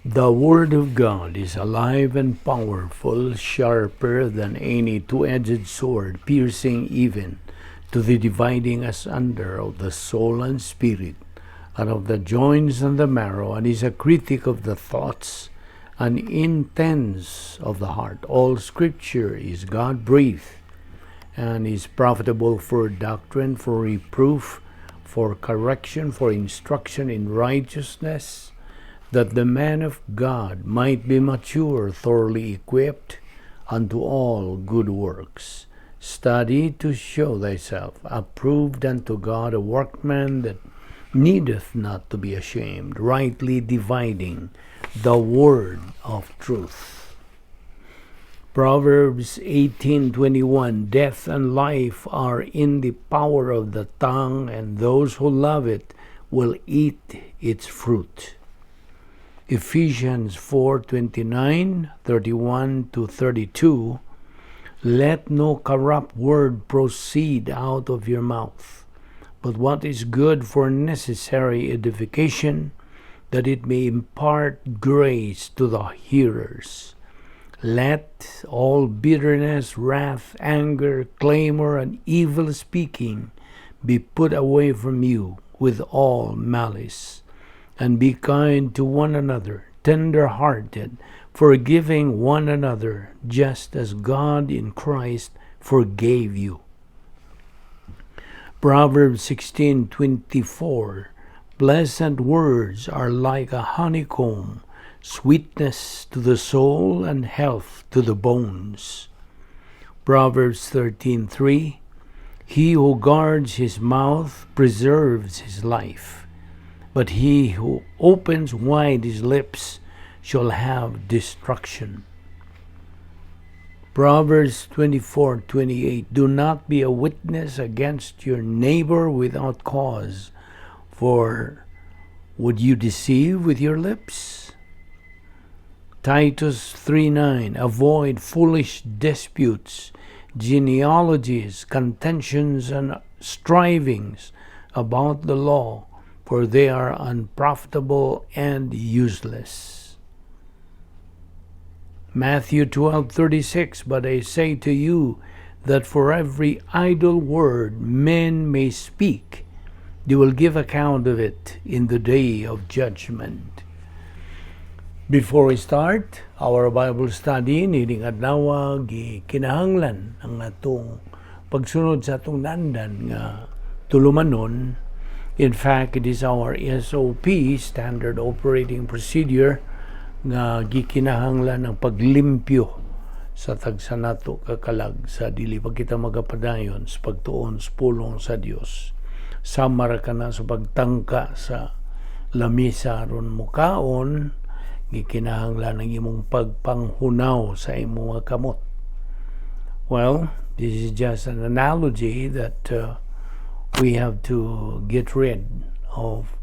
The Word of God is alive and powerful, sharper than any two-edged sword, piercing even to the dividing asunder of the soul and spirit, and of the joints and the marrow, and is a critic of the thoughts and intents of the heart. All Scripture is God-breathed and is profitable for doctrine, for reproof, for correction, for instruction in righteousness, that the man of God might be mature, thoroughly equipped unto all good works. Study to show thyself approved unto God, a workman that needeth not to be ashamed, rightly dividing the word of truth. Proverbs 18:21: Death and life are in the power of the tongue, and those who love it will eat its fruit. Ephesians 4:29, 31 to 32: Let no corrupt word proceed out of your mouth, but what is good for necessary edification, that it may impart grace to the hearers. Let all bitterness, wrath, anger, clamor, and evil speaking be put away from you with all malice. And be kind to one another, tender-hearted, forgiving one another, just as God in Christ forgave you. Proverbs 16:24: Pleasant words are like a honeycomb, sweetness to the soul and health to the bones. Proverbs 13:3: He who guards his mouth preserves his life, but he who opens wide his lips shall have destruction. Proverbs 24:28: Do not be a witness against your neighbor without cause, for would you deceive with your lips? Titus 3:9: Avoid foolish disputes, genealogies, contentions, and strivings about the law, for they are unprofitable and useless. Matthew 12:36: But I say to you that for every idle word men may speak, they will give account of it in the day of judgment. Before we start our Bible study, nining adlaw, gikinahanglan ang atong pagsunod sa atong naandan nga tulumanon. In fact, it is our SOP, Standard Operating Procedure, nga gikinahanglan ang paglimpyo sa tagsa nato ka kalag sa dili pa kita magapadayon sa pagtuon sa pulong sa Dios. Sama ra kana sa pagtangka sa lamisa aron mukaon, gikinahanglan ang imong pagpanghunaw sa imong mga kamot. Well, this is just an analogy that we have to get rid of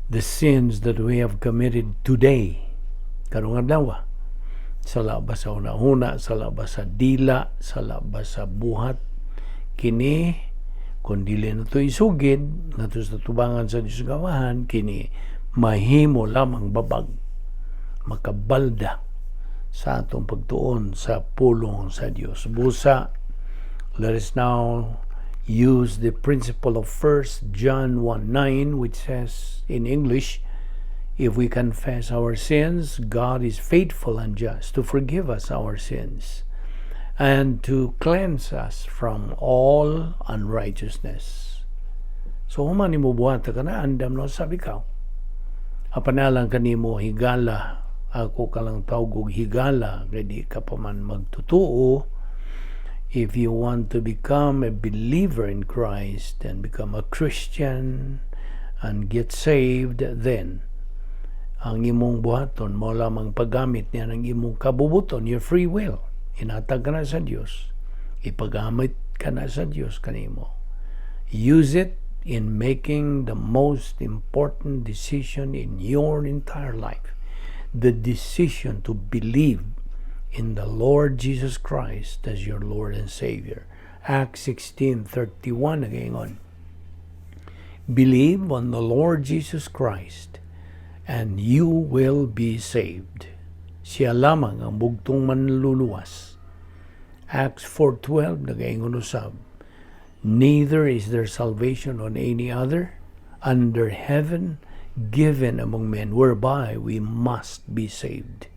the sins that we have committed today. Karong adlaw. Sala ba sa hunahuna, sala ba sa dila, sala ba sa buhat? Kini kung dili nato isugid ngadto sa tubangan sa Dios nga Amahan, kini mahimo lamang babag, makabalda sa atong pagtuon sa pulong sa Dios. Busa, let us now use the principle of 1 John 1:9, which says in English, "If we confess our sins, God is faithful and just to forgive us our sins and to cleanse us from all unrighteousness." So human nimo buhat ka na andam no sabi ka. Apan alang kanimo higala, ako ka lang tawgog higala kay di ka pa man magtutuo. If you want to become a believer in Christ and become a Christian and get saved, then ang imong buhaton mao lamang paggamit niya ng imong kabubuton, your free will. Inatag ka na sa Dios. Ipagamit ka na sa Dios kanimo. Use it in making the most important decision in your entire life. The decision to believe in the Lord Jesus Christ as your Lord and Savior. Acts 16:31 nagaingon, "Believe on the Lord Jesus Christ, and you will be saved. Siya lamang ang bugtong manluluwas. Acts 4:12 nagaingon usab, "Neither is there salvation on any other under heaven given among men whereby we must be saved."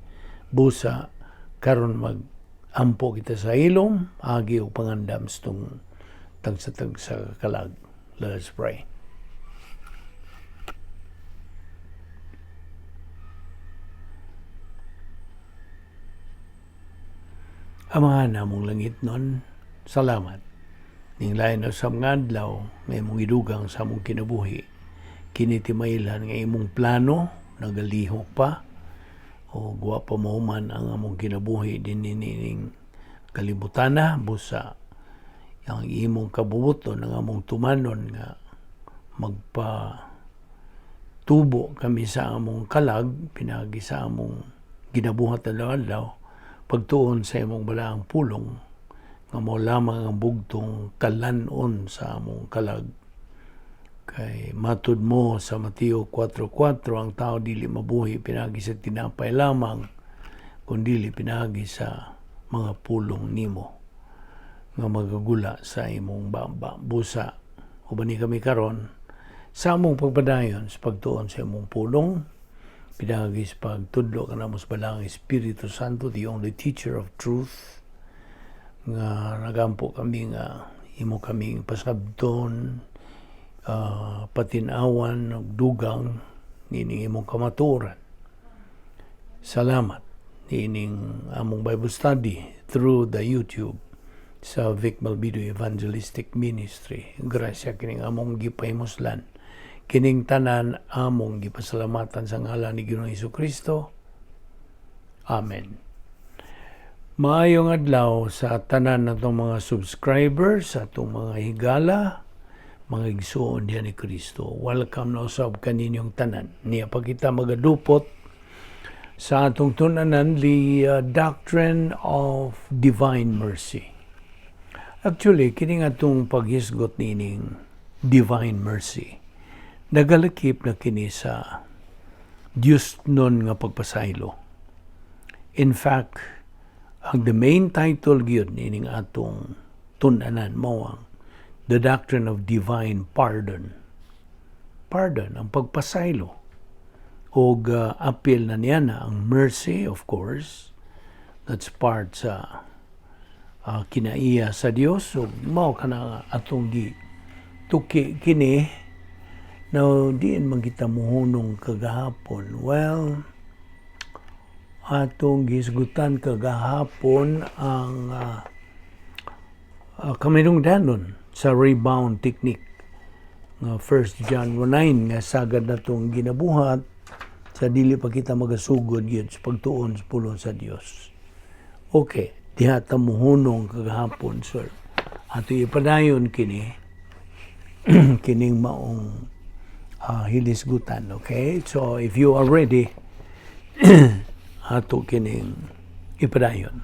Busa karon mag ampo kita sa hilom, agi og pangandam sa tong tagsa-tagsa kalag. Let us pray. Amahan namong langitnon, salamat. Ning lain na sa mga adlaw nga imong idugang sa among kinabuhi. Kini timailhan nga imong plano, nagalihok pa, o wa pa mahuman ang among kinabuhi dinhi nining kalibutana, busa ang imong kabubuton ang among tumanon nga magpa tubo kami sa among kalag pinaagi sa among ginabuhat adlaw-adlaw pagtuon sa imong balaang pulong nga mao lamang ang bugtong kalan-on sa among kalag. Kay matud mo sa Mateo 4:4, ang tao dili mabuhi pinaagi sa tinapay lamang, kundili pinaagi sa mga pulong nimo nga magagula sa imong baba. Busa uban ni kami karon sa among pagpadayon sa pagtuon sa imong pulong, pinaagi sa pagtudlo kanamo sa Balaang Espiritu Santo, the only teacher of truth, nga nagampo kami nga imo kaming pasabton, patinawan og dugang nining imong kamatuoran. Salamat niining among Bible study through the YouTube sa Vic Malbido Evangelistic Ministry. Grasya kining among gipahimuslan. Kining tanan among gipasalamatan sa ngalan ni Ginoong Hesus Kristo. Amen. Maayong adlaw sa tanan natong mga subscribers, sa atong mga higala, mga igsuon diha ni Kristo. Welcome na usab kaninyong tanan. Niya pa kita magadupot sa atong tunanan, the doctrine of divine mercy. Actually, kini nga atong paghisgot nining divine mercy, nagalakip na kini sa Diyos nun nga pagpasaylo. In fact, ang the main title gyud nining atong tunanan mao ang the doctrine of divine pardon. Pardon, ang pagpasaylo. Og apil na niya na ang mercy, of course. That's part sa kinaiya sa Dios. So, mao kana atong gi tuki kini. Now, diin man kita muhunong kagahapon? Well, atong gisgutan kagahapon ang kaminungdanon sa rebound technique nga 1 John 1:9 nga sagad natong ginabuhat sa dili pa kita magasugod gyud sa pagtuon sa pulong sa Dios. Okay, diha ta muhunong kagahapon, sir. Ato ipadayon kini kining maong hilisgutan, okay? So if you are ready, ato kining ipadayon.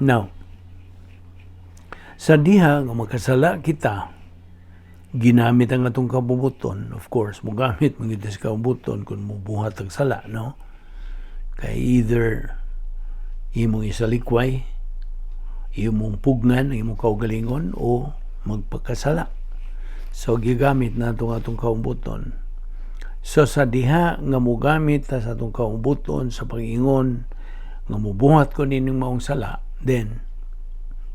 Now, sa diha nga makasala kita, ginamit ang atong kabubuton. Of course, mogamit man gyud sa kabubuton kung mubuhat ang sala, no? Kay either imong isalikway, imong pugnan, imong kaugalingon, o magpakasala. So, gigamit nato ang atong kaubuton. So, sa diha nga mogamit ta sa atong kaubuton sa pag-ingon nga mubuhat ko nining maong sala, then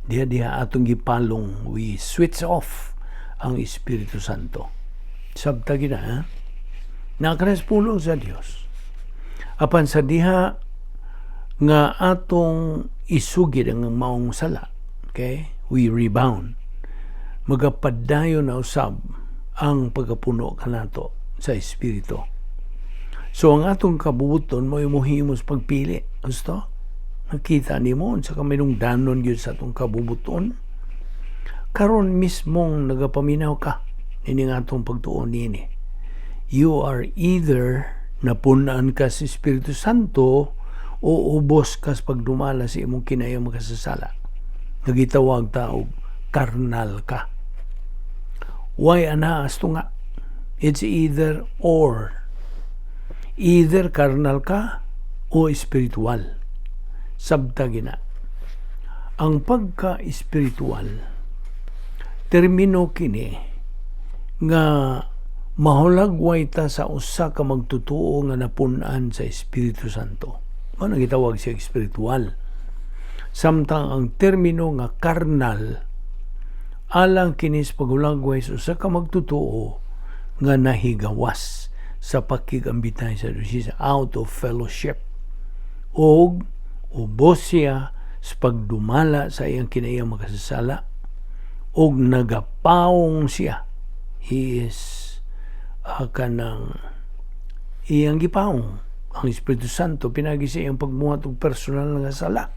diha-diha atong gipalong, we switch off ang Espiritu Santo. Sabta gina, ha? Nakaras pulong sa Dios. Apan sa diha nga atong isugid ang maong sala, okay? We rebound. Magapadayon na usab ang pagkapuno kanato sa Espiritu. So ang atong kabubuton mo muhimos pagpili. Gusto? Nakita nimo sa kaminungdanon gyud sa atong kabubuton. Karon mismong nagapaminaw ka nining atong pagtuon nini. You are either napunan ka sa Espiritu Santo o ubos ka sa pagdumala sa imong kinayang makasasala. Nagitawag ta og karnal ka. Why ana asto nga? It's either or. Either carnal ka o espiritual. Sabta gina. Ang pagka-espiritual, termino kini nga mahulagway ta sa usa ka magtutuo nga napun-an sa Espiritu Santo. Mao nang gitawag siya espiritual. Samtang ang termino nga karnal, alang kini sa paghulagway sa usa ka magtutuo nga nahigawas sa pakigambitay sa Diyos, out of fellowship. Og ubos siya sa pagdumala sa iyang kinaiyang makasasala og nagapaong siya. He is kanang iyang gipaong ang Espiritu Santo pinagi sa iyang pagbuhat og personal nga sala.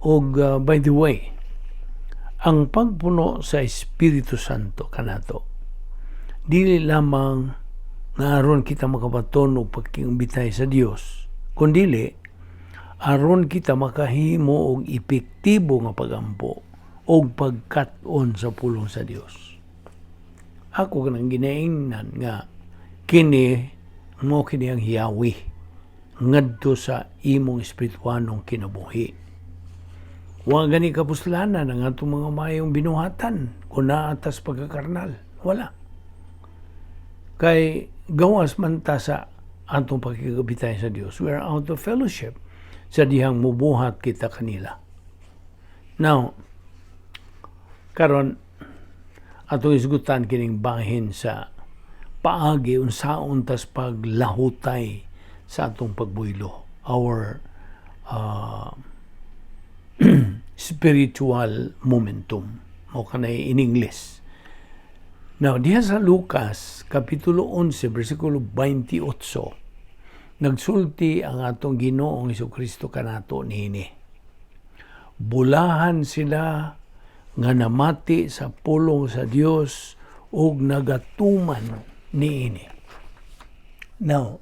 Og by the way, ang pagpuno sa Espiritu Santo kanato, dili lamang nga aron kita makabaton og pagkiumbitay sa Dios, kundili aron kita makahimo og epektibo nga pagampo og pagkat-on sa pulong sa Dios. Ako kanang ginaingnan nga kini mo kini ang hiyawi ngadto sa imong espirituanong kinabuhi. Wa gani kapuslanan ang atong mga mayong binuhatan kung naa tas pagkakarnal. Wala. Kay gawas man ta sa atong pakigabitay sa Dios. We are out of fellowship sa dihang mubuhat kita kanila. Now, karon atong isgutan kining bahin sa paagi unsaon tas paglahutay sa atong pagbuylo, our spiritual momentum mo kanay in English. Now, diha sa Lucas kapitulo 11 bersikulo 28, nagsulti ang atong Ginoong Kristo kanato niini: "Bulahan sila nga namati sa pulong sa Dios ug nagatuman niini." Now,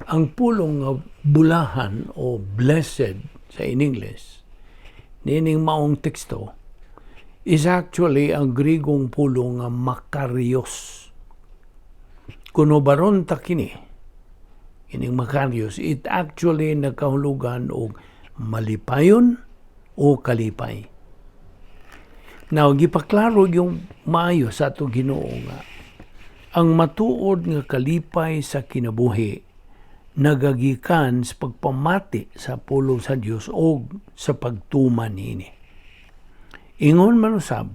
ang pulong nga bulahan o blessed sa in English niining maong teksto is actually ang Grigong pulong nga makarios. Kuno baron ta kini, kining makarios, it actually nagkahulugan og malipayon o kalipay. Now, gipaklaro yung maayo sa atong Ginoo nga ang matuod nga kalipay sa kinabuhi nagagikan sa pagpamati sa pulong sa Dios o sa pagtuman niini. Ingon man usab,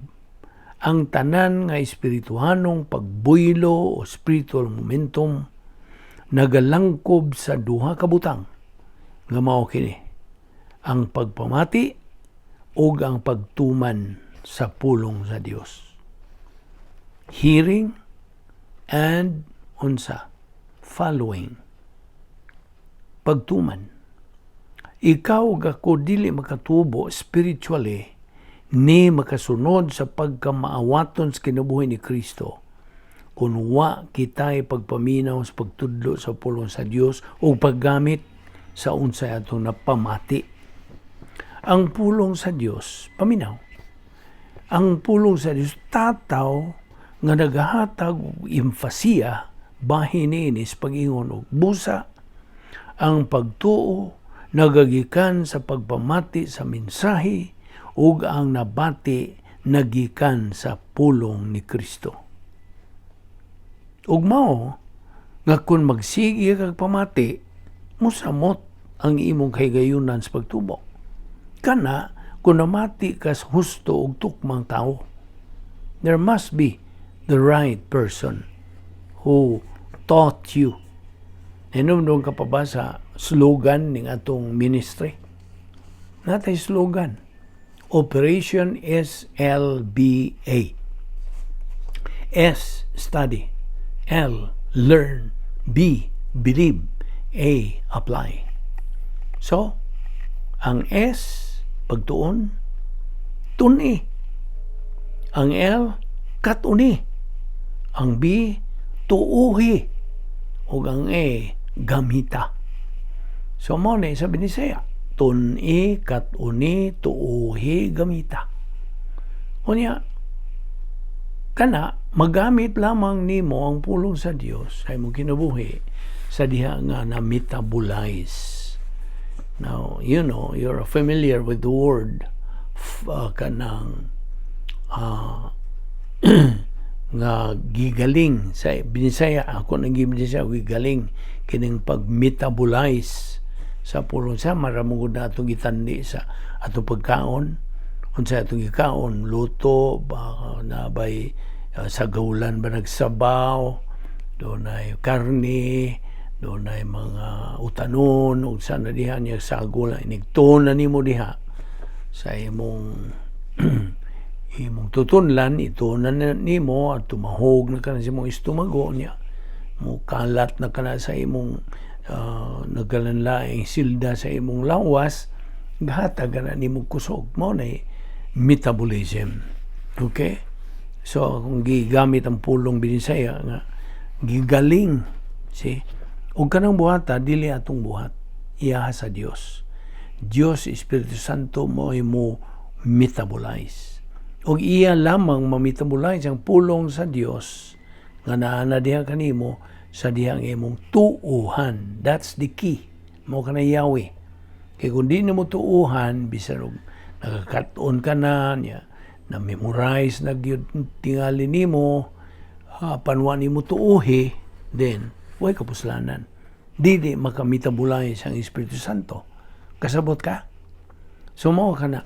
ang tanan nga espirituhanong pagbuylo o spiritual momentum nagalangkob sa duha ka butang nga mao kini: ang pagpamati ug ang pagtuman sa pulong sa Dios. Hearing and unsa? Following. Pagtuman. Ikaw ug ako dili makatubo spiritually ni makasunod sa pagkamaawaton sa kinabuhi ni Kristo kung wa kita'y pagpaminaw sa pagtudlo sa pulong sa Dios o paggamit sa unsay atong napamati. Ang pulong sa Dios, paminaw. Ang pulong sa Dios tataw nga nagahatag og empasiya bahin niini sa pag-ingon og busa ang pagtuo nagagikan sa pagpamati sa mensahe ug ang nabati nagikan sa pulong ni Kristo. Ug mao nga kung magsige kag pamati, musamot ang imong kahigayunan sa pagtubo. Kana kung namati ka sa husto ug tukmang tao. There must be the right person who taught you. Hinumdum ka pa ba sa slogan ning atong ministry? Naa tay slogan. Operation SLBA. S, study. L, learn. B, believe. A, apply. So, ang S, pagtuon, tuni. Ang L, katuni. Ang B, tuuhi. Ug ang A, gamita. So, mao na sa Binisaya. Tuni, katuni, tuuhi, gamita. Unya, kana, Magamit lamang nimo ang pulong sa Dios sa imong kinabuhi sa diha nga na metabolize. Now, you're familiar with the word kanang nga gigaling sa Binisaya. Ako nang gibinisaya, gigaling kining pag-metabolize sa pulong sa maramugod na atong gitandi sa atong pagkaon. Unsa atong gikaon, luto ba na bay sa gaulan ba, nagsabaw, dunay karni, dunay mga utanon ug sa na diha niya sagol, inigtuon na nimo diha sa imong imong tutunlan, itunan na nimo at tumahog na kana sa imong estomago niya, mukalat na kana sa imong nagkalanlaing silda sa imong lawas, gahatag na nimo kusog. Mao na metabolism, okay? So kung gigamit ang pulong Binisaya nga gigaling si ug kanang buhata, dili atong buhat, iya sa Dios. Dios Espiritu Santo mo mo metabolize ug iya lamang ma-metabolize ang pulong sa Dios nga naa na diha kanimo sa dihang imong tuuhan. That's the key. Mao kana yawi. Kay kung di nimo tuuhan, bisan og nakakat-on ka na niya, na memorize na gyud tingali nimo, apan wa nimo tuuhi, then way kapuslanan. Dili maka-metabolize ang Espiritu Santo. Kasabot ka? So mao kana.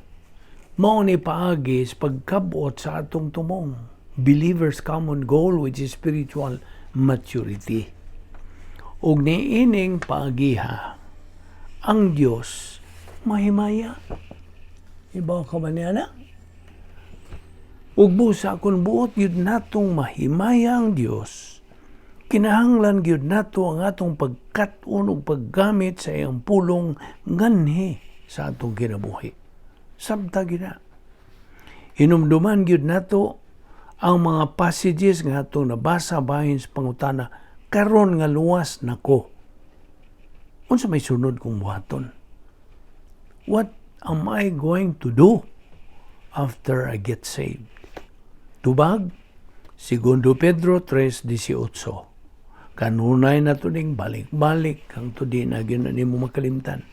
Mao ni paagi sa pagkabot sa atong tumong believer's common goal, which is spiritual maturity. Ug niining paagiha, ang Dios mahimaya. Ibaw ka ba niya na? Ug busa kung buot gyud natong mahimaya ang Dios, kinahanglan gyud nato ang atong pagkat-on ug paggamit sa iyang pulong nganhi sa atong kinabuhi. Sabta gyud na. Hinumduman gyud nato ang mga passages nga atong nabasa bahin sa pangutana, "Karon nga luwas nako, unsa may sunod kong buhaton? What am I going to do after I get saved?" Tubag, Segundo Pedro 3:18. Kanunay na ning balik-balik kang tudi na gyud na nimo makalimtan.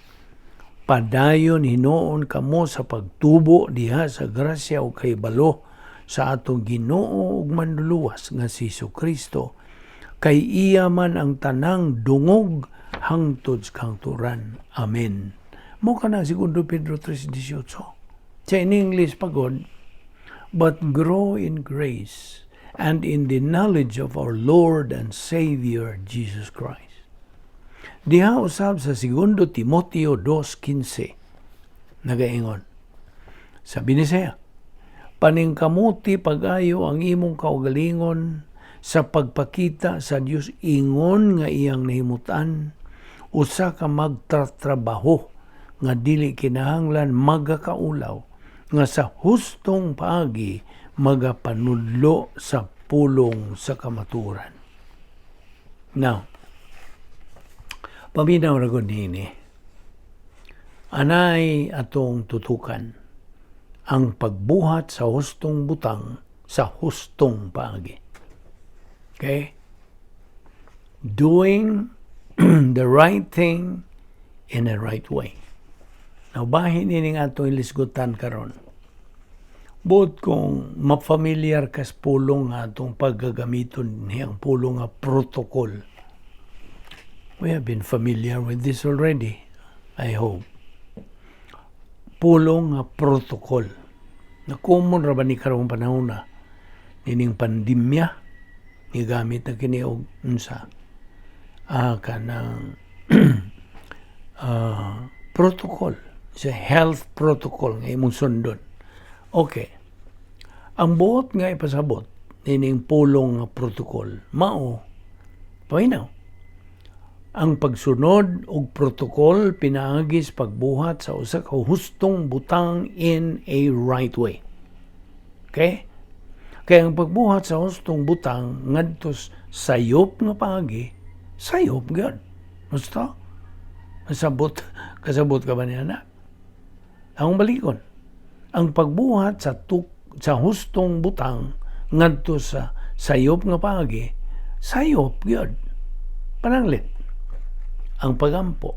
Padayon hinuon kamo sa pagtubo diha sa grasya ug kahibalo sa atong Ginoo ug Manluluwas nga si Kristo, kay iya man ang tanang dungog hangtod sa kahangturan. Amen. Mao kana Segundo Pedro 3:18. Sa in English pagod, "But grow in grace and in the knowledge of our Lord and Savior Jesus Christ." Diha usab sa Segundo Timoteo 2:15 nagaingon. Sabi ni siya, "Paningkamuti pag-ayo ang imong kaugalingon sa pagpakita sa Dios ingon nga iyang nahimutan, usa ka magtratrabaho nga dili kinahanglan magakaulaw, nga sa hustong paagi magapanudlo sa pulong sa kamaturan." Now, paminaw ra gud nini. Anay atong tutukan ang pagbuhat sa hustong butang sa hustong paagi. Okay? Doing the right thing in the right way. Now, bahin ini nga atong ilisgutan karon. Buot kung mafamiliar kas pulong nga atong paggagamiton niyang pulong nga protocol. We have been familiar with this already, I hope. Pulong nga protocol. Na common ra ba ni karong panahon na nining pandemya, gigamit na kini og unsa kanang protocol sa health protocol nga imong sundon. Okay. Ang buot nga ipasabot nining pulong nga protocol mao, paminaw, ang pagsunod og protocol pinaagi sa pagbuhat sa usa ka hustong butang in a right way. Okay? Kaya ang pagbuhat sa hustong butang ngadto sayop nga paagi, sayop gyud. Gusto? Kasabot, kasabot ka ba niya na? Ang balikon. Ang pagbuhat sa hustong butang ngadto sa sayop nga paagi, sayop gyud. Pananglit ang pagampo.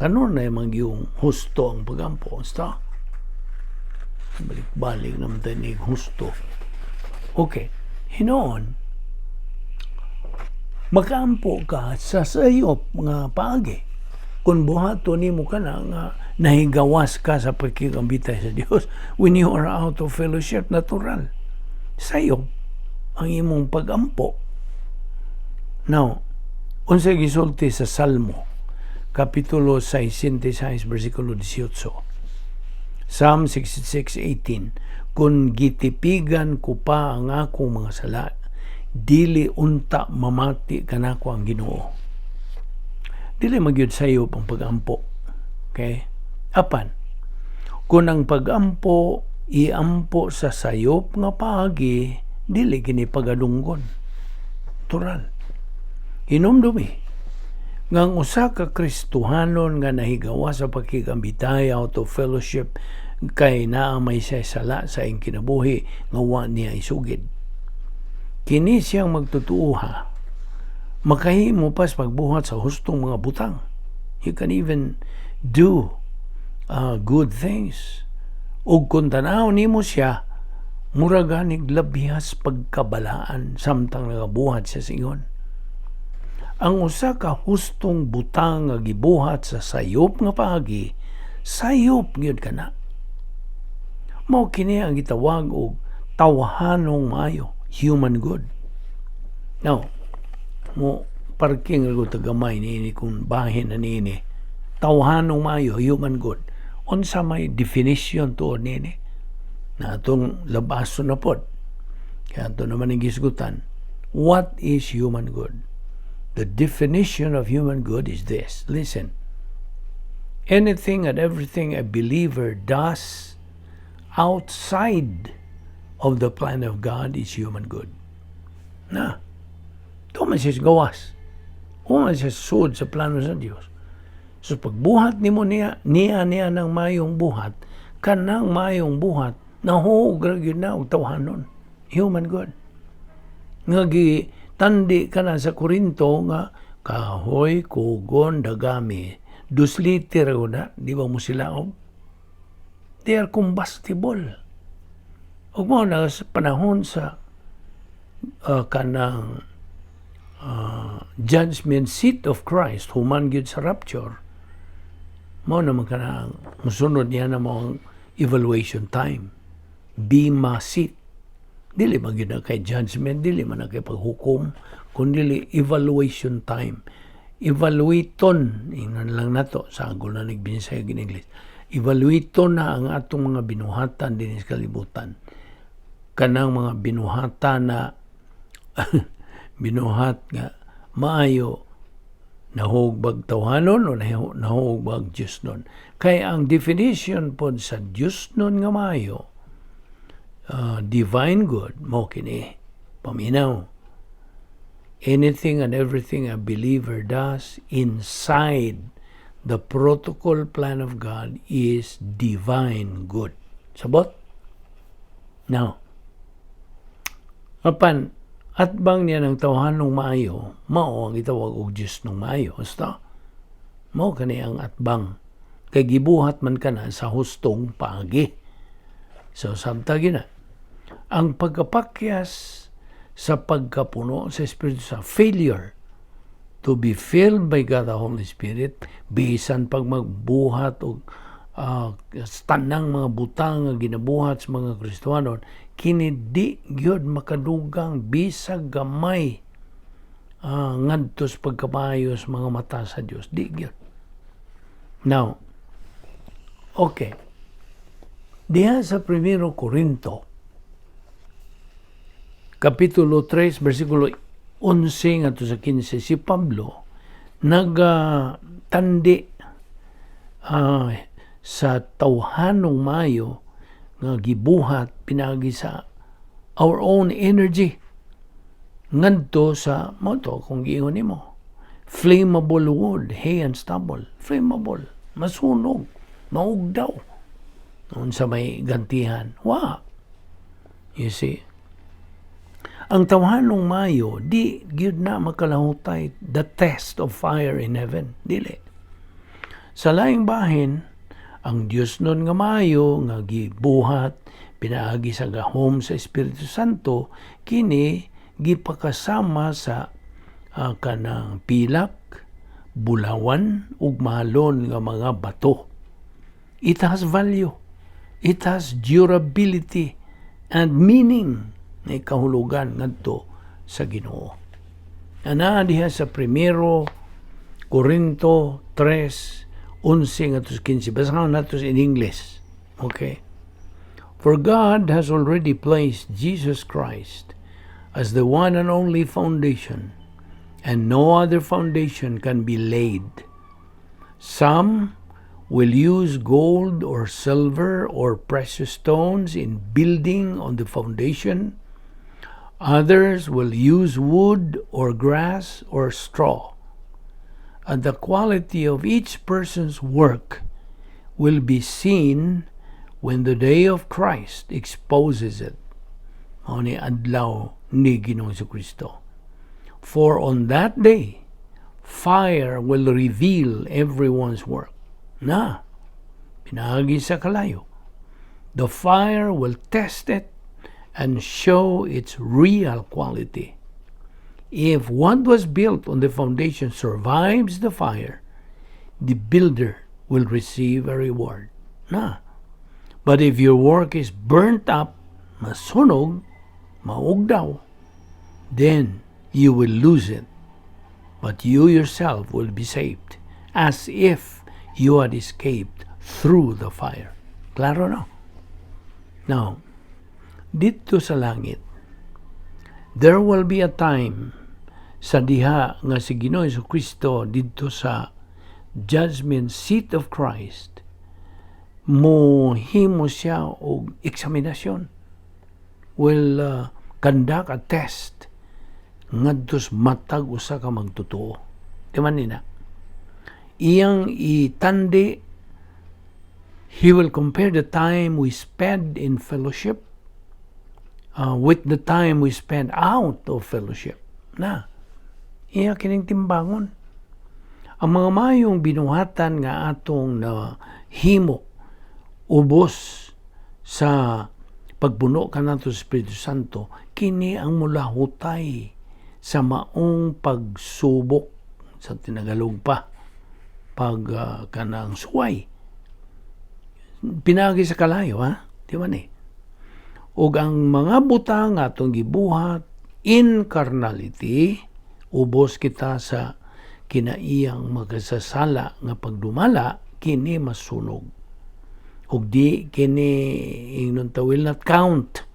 Kanunay man yung husto ang pagampo. Basta, balik-balik naman tayo ni husto. Okay. Hinoon, makaampo ka sa sayop nga paagi. Kung buhaton nimo kana nga nahigawas ka sa pagkikambitay sa Dios, when you are out of fellowship, natural. Sayop ang imong pagampo. Now, unsay gisulti sa Salmo, Kapitulo 66, versikulo 18? Psalm 66:18: "Kung gitipigan ko pa ang akong mga sala, dili unta mamati kanako ang Ginoo." Dili magyud sayop ang pagampo. Okay? Apan, kung ang pagampo iampo sa sayop nga paagi, dili kini pagadunggon. Natural. Hinumdumi nga ang usa ka Kristohanon nga nahigawa sa pakigambitay, out of fellowship, kay naa may siya sala sa iyang kinabuhi nga wa niya isugid. Kini siyang magtutuoha, makahimo pas pagbuhat sa hustong mga butang. He can even do good things. Ug kung tanaw nimo siya, mura ganig labihas pagkabalaan samtang nagabuhat siya sa ingon. Ang usa ka hustong butang nga gibuhat sa sayop nga paagi, sayop gyud kana. Mao kini ang gitawag og tawhanong maayo, human good. Now, mo parking ra ko gamay niini kung bahin na niini. Tawhanong maayo, human good. Unsa may definition tuod niini? Na atong labason na pod. Kaya ato naman ang gisgutan. What is human good? The definition of human good is this. Listen. Anything and everything a believer does outside of the plan of God is human good. Na. Tuman siya sa gawas. Human siya sud sa plano sa Dios. So pagbuhat nimo niya ng mayong buhat, kanang mayong buhat, nahuog ra gyud na og tawhanon. Human good. Nga gi tandi ka na sa Korinto nga kahoy, kugon, dagami. 2 liter na, di ba mo sila og? They are combustible. Ug mo na sa panahon sa kanang judgment seat of Christ, human gyud sa rapture, mao naman kanang musunod niya na mo ang evaluation time. Bema seat. Dili man gyud na kay judgment, dili man na kay paghukom, kundi evaluation time. Evaluaton, ingnan lang nato sa agol na nagbinsay in English. Evaluaton na ang atong mga binuhatan din sa kalibutan. Kanang mga binuhatan na binuhat nga maayo, nahug bag tawhanon o nahug bag Diyos nun. Kay ang definition pod sa Diyos nun nga maayo, divine good, mo kini paminaw. Anything and everything a believer does inside the protocol plan of God is divine good. Sabot? Now, apan, atbang niya ng tawhanong maayo, mao ang gitawag og Diyos ng maayo. Basta, mao kani ang atbang. Kay gibuhat man kana sa hustong paagi. So, sabta gina. Ang pagkapakyas sa pagkapuno sa Espiritu, sa failure to be filled by God the Holy Spirit, bisan pag magbuhat og tanang mga butang nga ginabuhat sa mga Kristohanon, kini di gyud makadugang bisag gamay ngadto sa pagkamayo sa mga mata sa Dios, di gyud. Now, okay, diha sa Primero Corinto Kapitulo 3, versikulo 11 ngadto sa 15, si Pablo nagtandi sa tawhanong mayo nga gibuhat pinagi sa our own energy ngadto sa mo to kung giingon nimo flammable wood, hay and stubble. Flammable, masunog, maugdaw. Unsa may gantihan? Wa. You see, Ang tawhanong maayo, di gyud na makalahutay the test of fire in heaven. Dili. Sa laing bahin, ang Diosnon nga maayo nga gibuhat pinaagi sa gahom sa Espiritu Santo, kini gipakasama sa kanang pilak, bulawan ug mahalon nga mga bato. It has value. It has durability and meaning nga kahulugan ngadto sa Ginoo. Ana diha sa Primero Corinto 3:11 ngadto 15. Basahon nato in English. Okay. For God has already placed Jesus Christ as the one and only foundation, and no other foundation can be laid. Some will use gold or silver or precious stones in building on the foundation. Others will use wood or grass or straw. And the quality of each person's work will be seen when the day of Christ exposes it. Mao ni adlaw ni Ginoong Kristo. For on that day, fire will reveal everyone's work. Na, pinaagi sa kalayo. The fire will test it and show its real quality. If what was built on the foundation survives the fire, the builder will receive a reward. Na. But if your work is burnt up, masunog, maugdaw, then you will lose it. But you yourself will be saved, as if you had escaped through the fire. Klaro, no? Now, didto sa langit, there will be a time sa diha nga si Ginoo Kristo didto sa judgment seat of Christ, mo himo siya og eksaminasyon, will conduct a test ngadto sa matag usa ka magtotoo. Di man nina iyang itandi? He will compare the time we spend in fellowship with the time we spend out of fellowship. Na iya kining timbangon ang mga mayong binuhatan nga atong na himo ubos sa pagpuno kanato sa Espiritu Santo. Kini ang mulahutay sa maong pagsubok, sa tinagalog pa pag kanang suway pinaagi sa kalayo, ha, di ba ni? Ug ang mga butang atong gibuhat in carnality, ubos kita sa kinaiyang makasasala nga pagdumala, kini masunog ug di kini, ingnon ta, will not count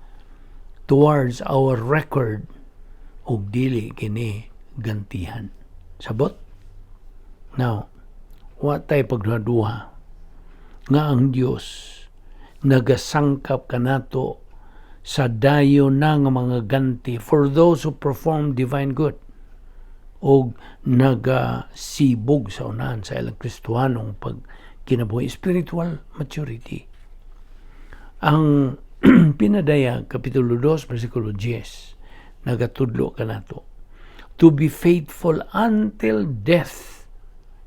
towards our record ug dili kini gantihan. Sabot? Now, wa tay pagduha nga ang Dios nagasangkap kanato sa dayon na nga mga ganti for those who perform divine good og nagasibog sa unahan sa ilang Kristohanong pag kinabuhi, spiritual maturity. Ang Pinadayag kapitulo 2 bersikulo 10 nagatudlo kanato to be faithful until death,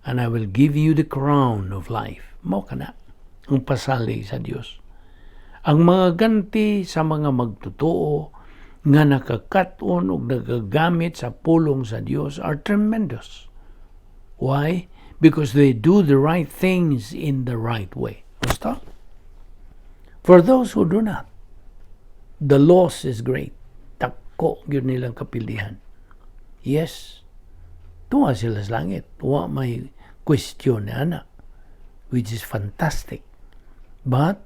and I will give you the crown of life. Mao kana ang pasali sa Dios. Ang mga ganti sa mga magtotoo nga nakakaton og nagagamit sa pulong sa Dios are tremendous. Why? Because they do the right things in the right way. Basta? For those who do not, the loss is great. Dako gyud nilang kapildihan. Yes, tuwa sila sa langit. Wa may question ana, which is fantastic. But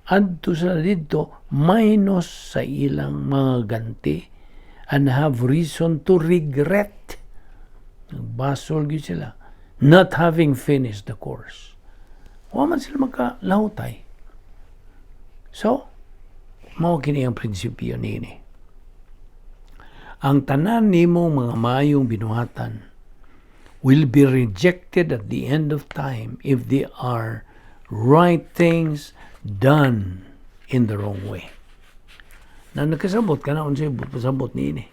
adto sila didto minus sa ilang mga ganti and have reason to regret. Nagbasol gyud sila not having finished the course. Wa man sila magkalahutay. So, mao kini ang prinsipyo niini. Ang tanan nimo mga maayong binuhatan will be rejected at the end of time if they are right things done in the wrong way. Na nakasabot ka na unsay pasabot niini.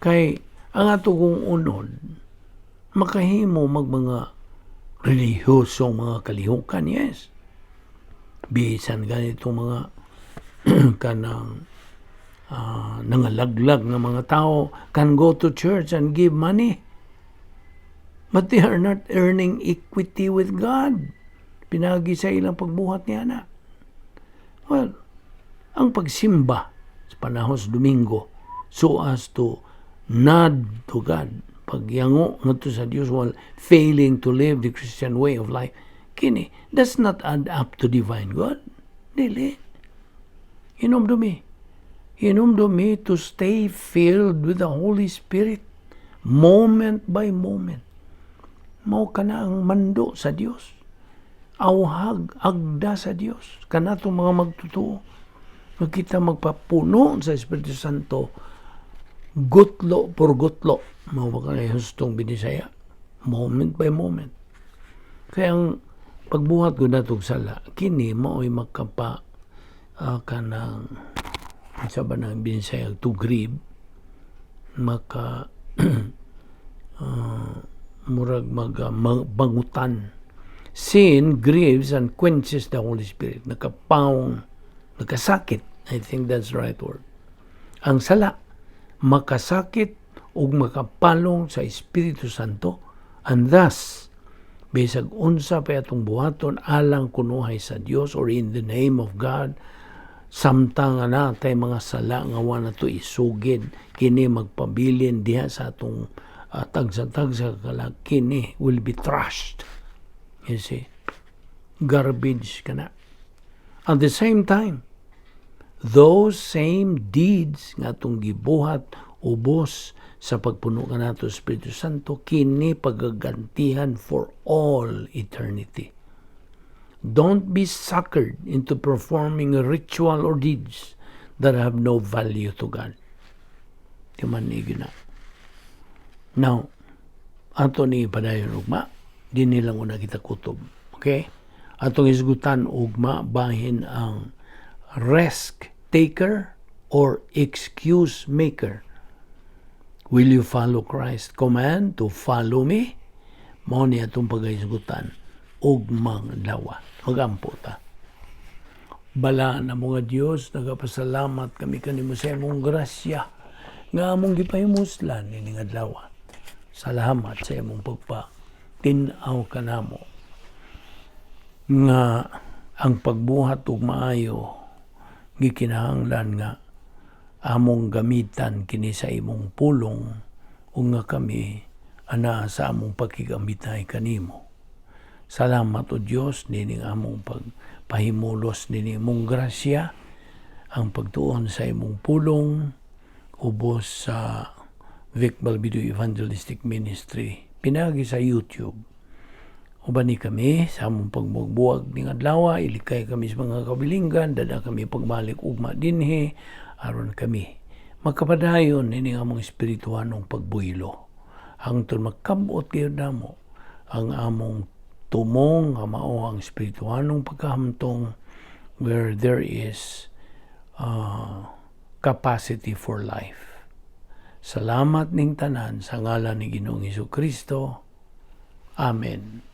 Kay ang ato kong unod makahimo mag mga relihiyosong mga kalihukan, yes. Bisan ganito mga kanang nangalaglag nga mga tao can go to church and give money. But they are not earning equity with God. Pinagi sa ilang pagbuhat niya na. Well, ang pagsimba sa panahon sa Domingo so as to nod to God, pagyango ngadto sa Dios while failing to live the Christian way of life, kini does not add up to divine good. Dili. Hinumdumi. Hinumdumi to stay filled with the Holy Spirit moment by moment. Mao kana ang mando sa Dios. Awhag, agda sa Dios. Kanatong mga magtotoo. Nga kita magpapuno sa Espiritu Santo gutlo por gutlo. Mao ba kanay hustong Binisaya? Moment by moment. Kaya ang pagbuhat ko natog sala, kini mao'y makapa kanang sa ba ng Binisaya to grieve, maka murag mag bangutan. Sin grieves and quenches the Holy Spirit. Nakapawong, nakasakit. I think that's the right word. Ang sala, makasakit ug makapalong sa Espiritu Santo, and thus bisag unsa pa atong buhaton alang kunuhay sa Dios or in the name of God, samtang nga natay mga sala nga wa nato isugid, kini magpabilin diha sa atong tagsa-tagsa kalag, kini will be trashed, you see, garbage kana. At the same time, those same deeds nga atong gibuhat ubos sa pagpuno kanato sa Espiritu Santo, kini pagagantihan for all eternity. Don't be suckered into performing a ritual or deeds that have no value to God. Di man ni na. Now, ato ni padayon ugma, di nilang una kita kutob. Okay? Atong isgutan ugma bahin ang risk taker or excuse maker. Will you follow Christ's command to follow me? Mao ni atong pagahisgutan ugmang adlaw. Magampo ta. Balaan na mga Dios, nagapasalamat kami kanimo sa imong grasya nga among gipahimuslan ining adlaw. Salamat sa imong pagpa tin-aw kanamo nga ang pagbuhat og maayo gikinahanglan nga among gamitan kini sa imong pulong ug nga kami anaa sa among pakigamitay kanimo. Salamat, o Dios, nining among pagpahimulos nining imong grasya, ang pagtuon sa imong pulong ubos sa Vic Balbido Evangelistic Ministry pinagi sa YouTube. Uban ni kami sa among pagbuwag ning adlaw, ilikay kami sa mga kabilinggan, dada kami pagbalik ugma dinhi aron kami makapadayon nining among espirituhanong pagbuylo. Hangtod makabot gyud namo ang among tumong nga mao ang espirituhanong pagkahamtong where there is capacity for life. Salamat ning tanan sa ngalan ni Ginoong Kristo. Amen.